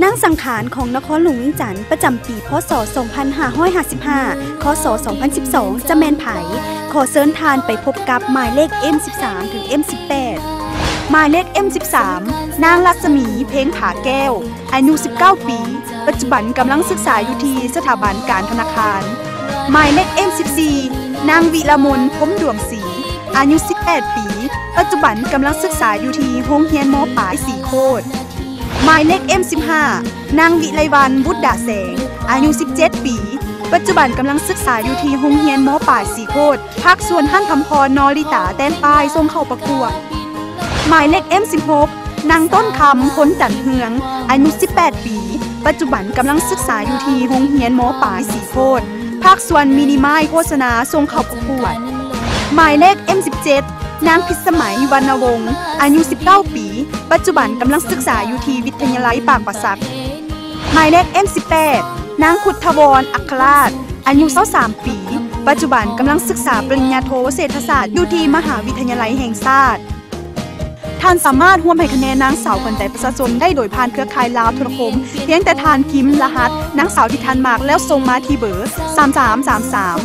ນາງສັງຂານຂອງນະຄອນຫຼວງວຽງຈັນ ປະຈຳປີ ພ.ສ. ສອງພັນຫ້າຮ້ອຍຫ້າສິບຫ້າ ຄ.ສ. ສອງພັນສິບສອງ ຈະແມ່ນໃຜ? ຂໍເຊີນທ່ານໄປພົບກັບໝາຍເລກ ເອັມສິບສາມ ເຖິງ ເອັມສິບແປດ. ໝາຍເລກ ເອັມສິບສາມ ນາງລັດສະໝີ ເພັງຜາແກ້ວ ອາຍຸສິບເກົ້າປີ, ປັດຈຸບັນກຳລັງສຶກສາຢູ່ທີ່ສະຖາບັນການທະນາຄານ. ໝາຍເລກ ເອັມສິບສີ່ ນາງວິລະມົນ ພົມດວງສີ ອາຍຸສິບແປດປີ, ປັດຈຸບັນກຳລັງສຶກສາຢູ່ທີ່ໂຮງຮຽນ ມ.ປາຍ ສີໂຄດ. ໝາຍເລກ ເອັມສິບຫ້າ ນາງວິໄລວັນ ບຸດດາແສງ ອາຍຸສິບເຈັດປີ, ປັດຈຸບັນກຳລັງສຶກສາຢູ່ທີ່ໂຮງຮຽນ ມ.ປາຍ ສີໂຄດ, ພາກສ່ວນຫັ້ນຄຳພອນ ນໍລິຕາ ແຕ້ມປ້າຍ ສົ່ງເຂົ້າປະກວດ. ໝາຍເລກ ເອັມສິບຫົກ ນາງຕົ້ນຄຳ ພົນຈັນເຮືອງ ອາຍຸສິບແປດປີ, ປັດຈຸບັນກຳລັງສຶກສາຢູ່ທີ່ໂຮງຮຽນ ມ.ປາຍ ສີໂຄດ, ພາກສ່ວນມິນິມາຍໂຄສະນາ ສົ່ງເຂົ້າປະກວດ. ໝາຍເລກ ເອັມສິບເຈັດ ນາງພິດສະໄໝ ວັນນະວົງ ອາຍຸສິບເກົ້າປີ, ປັດຈຸບັນກຳລັງສຶກສາຢູ່ທີ່ວິທະຍາໄລປາກປາສັກ. ໝາຍເລກ ເອັມສິບແປດ ນາງຄຸດທະວອນ ອັກຄະລາດ ອາຍຸຊາວສາມປີ, ປັດຈຸບັນກຳລັງສຶກສາປະລິນຍາໂທເສດຖະສາດຢູ່ທີ່ມະຫາວິທະຍາໄລແຫ່ງຊາດ. ທ່ານສາມາດຮ່ວມໃຫ້ຄະແນນນາງສາວຂວັນໃຈປະຊາຊົນໄດ້ໂດຍຜ່ານເຄືອຂ່າຍລາວໂທລະຄົມ, ພຽງແຕ່ທ່ານພິມລະຫັດນາງສາວທີ່ທ່ານມັກ ແລ້ວສົ່ງມາທີ່ເບີ ສາມສາມສາມສາມ